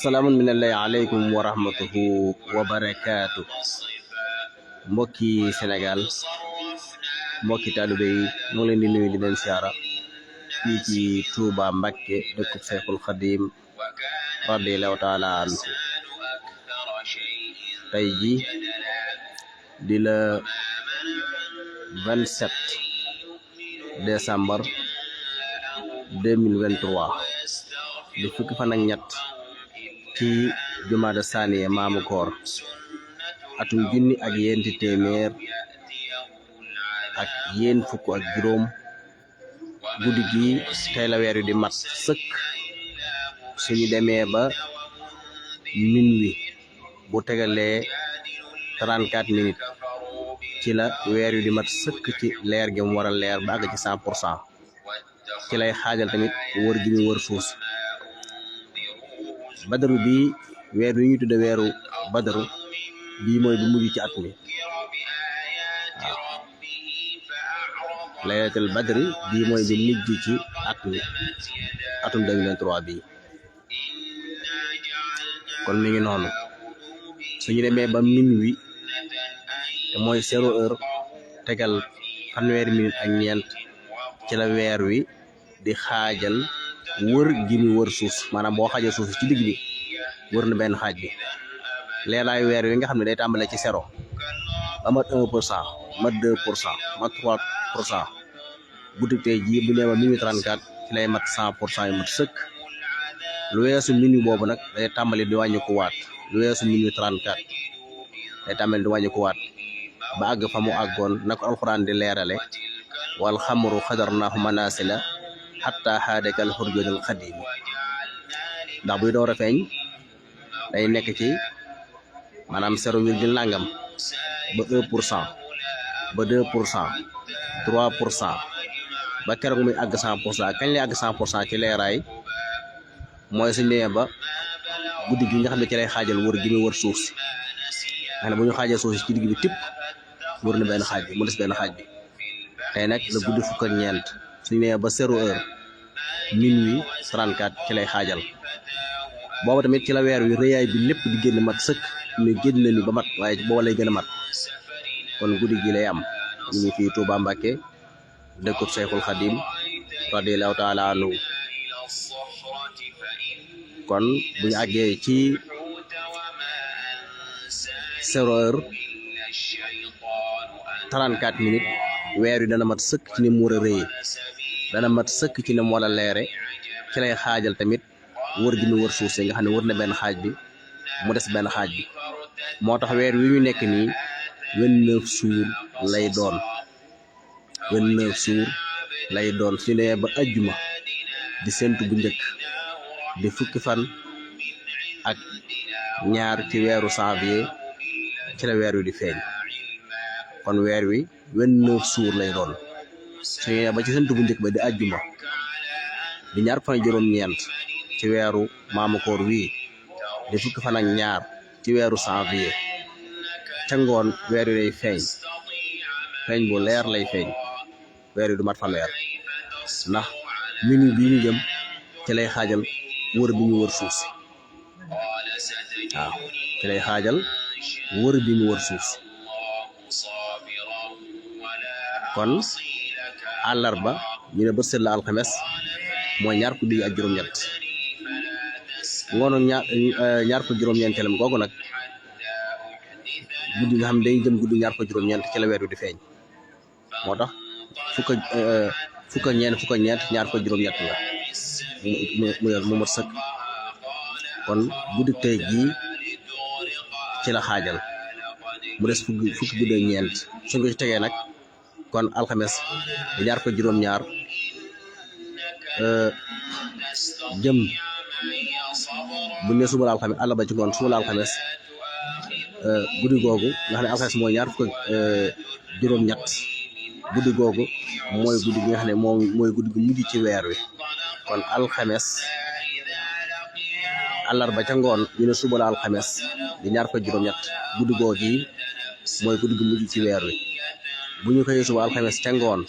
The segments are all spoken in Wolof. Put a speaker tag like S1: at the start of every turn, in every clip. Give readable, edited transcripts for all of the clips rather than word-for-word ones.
S1: salaamun minallahi aleykum wa rahmatuhu wa barakaatu. Mbokki Sénégal, mbokki taalibe yi ñoo leen di nuyu di leen siyaara fii ci Touba Mbacké dëkkub Seexul Xadim radiyallahu taala anhu. tey ji di la 27 décembre 2023 di fukki fan ak ñett ci jumaada saaniye maamu koor atum junni ak yenti téeméer ak yéen fukk ak juróom. guddi gi tey la weer wi di mat sëkk suñu demee ba minuit bu tegalee 34 minutes ci la weer wi di mat sëkk ci leer gi mu war a leer ba àgg ci 100%. ci lay xaajal tamit wër gi ñu wër suuf si. badaru bi weer wi ñu tudde weeru badaru bii mooy bu mujj ci at mi. waaw laylatul badri bii mooy bu mujj ci at mi atum 2023 bii. kon mi ngi noonu suñu demee ba minuit te mooy 0 heure tegal fanweeri minute ak ñeent ci la weer wi di xaajal wër gi mu wër suuf, maanaam boo xaajal suuf ci digg bi wër na benn xaaj bi. leeraayu weer wi nga xam ne day tàmbale ci 0 ba mat 1%, mat 2%, mat 3%. guddi tey jii bu nee ba minuit 34 ci lay mat 100% yu mat sëkk. lu weesu minuit boobu nag day tàmbali di wàññi ko waat. lu weesu minuit 34 day tàmbali di wàññi ko waat ba àgg fa mu àggoon na ko alxuraan di leerale wal xamru xadarnaahu manaasila xatta xaadakal xurjoonil xadiim. ndax buy door a feeñ day nekk ci maanaam 0,0 nangam ba 1%, ba 2%, 3%, ba keroog muy àgg 100%. kañ lay àgg 100% ci leeraay mooy suñ demee ba guddi gi nga xam ne ci lay xaajal wër gi muy wër suuf si. nga xam ne bu ñu xaajal suuf si ci digg bi tipp wër na benn xaaj bi, mu des benn xaaj bi. tey nag la guddi fukk ak ñeent suñ demee ba 0 heure minuit 34 ci lay xaajal. booba tamit ci la weer wi rëyaay bi lépp di génn mat sëkk, mais génn na ni ba mat, waaye booba lay gën a mat. kon guddi gi lay am ñu ngi fii Touba Mbacké dëkkub Seexul Xadim radiyallahu taala anhu. kon bu ñu àggee ci 0 heure 34 minutes weer wi dana mat sëkk ci ni mu war a rëyee, dana mat sëkk ci ni mu war a leere. ci lay xaajal tamit wër gi mu wër suuf si nga xam ne wër na benn xaaj bi, mu des benn xaaj bi. moo tax weer wi ñu nekk nii 29 jours lay doon. 29 jours lay doon su ne ba ajjuma di séntu bu njëkk di fukki fan ak ñaar ci weeru janvier ci la weer wi di feeñ. kon weer wi 29 jours lay doon su ne ba ci séntu bu njëkk ba di ajjuma di ñaar fan juróom-ñeent ci weeru maamu koor wii di fukki fan ak ñaar ci weeru janvier. ca ngoon weer wi day feeñ bu leer lay feeñ. weer wi du mat fanweer ndax minuit bii ñu jëm ci lay xaajal wër bi ñu wër suuf si. waaw ci lay xaajal wër bi ñu wër suuf si. kon àllarba ñu ne bët set la alxames mooy ñaar fukki ak juróom-ñett. ngoonu ñaar fukki juróom-ñeenteelam googu nag guddi nga xam ne day jëm guddi ñaar fukki juróom-ñeent ci la weer wi di feeñ. moo tax fukk ak ñeent ñaar fukki juróom-ñett la mu mat sëkk. kon guddi tey jii ci la xaajal mu des fukki guddi ak ñeent suñ ko ci tegee nag kon alxames di ñaar fukki juróom-ñaar jëm bu ne suba la alxames àllarba ci ngoon suba la alxames guddi googu nga xam ne alxames mooy ñaar fukk juróom-ñett. guddi googu mooy guddi gi nga xam ne mooy guddi gu mujj ci weer wi. kon alxames àllarba ca ngoon ñu ne suba la alxames di ñaar fukk juróom-ñett guddi googu yi mooy guddi gu mujj ci weer wi. bu ñu xëyee suba alxames ca ngoon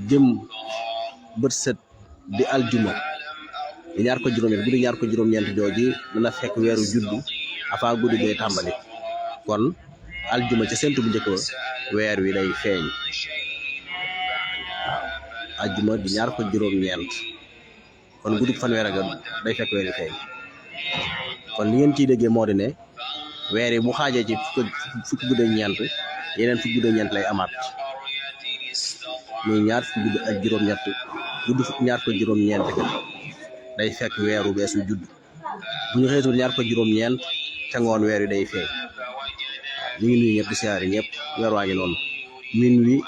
S1: jëm bët set di aljuma di ñaar ko juróom-ñeent guddi ñaar ko juróom-ñeent jooji dana fekk weeru juddu avant guddi gay tàmbali kon aljuma ca séntu bu njëkk ba weer wi day feeñ aljuma di ñaar ko juróom-ñeent kon guddi fanweer ak day fekk weer wi feeñ kon li ngeen ciy déggee moo di ne weer yi bu xaajee ci fukki guddi ak ñeent yeneen fukki guddi ak ñeent lay amaat muy ñaar fukki guddi ak juróom-ñett guddi ñaar ko juróom-ñeent day fekk weeru beesu judd bu ñu xëytul ñaar ko juróom-ñeent ca ngoon weer wi day feeñ ñu ngi nuyu ñëpp di siyaare ñëpp weer waa ngi noonu minuit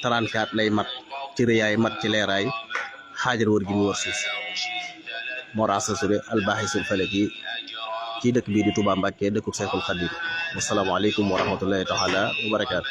S1: 34 lay mat ci rëyaay mat ci leeraay xaajar wër gi mu wër suuf Mor Assa Touré albaaxisul falaki ci dëkk bii di Touba Mbacké dëkkub Seexul Xadiim wassalaamu aleykum wa rahmatullahi taala wa barakaatu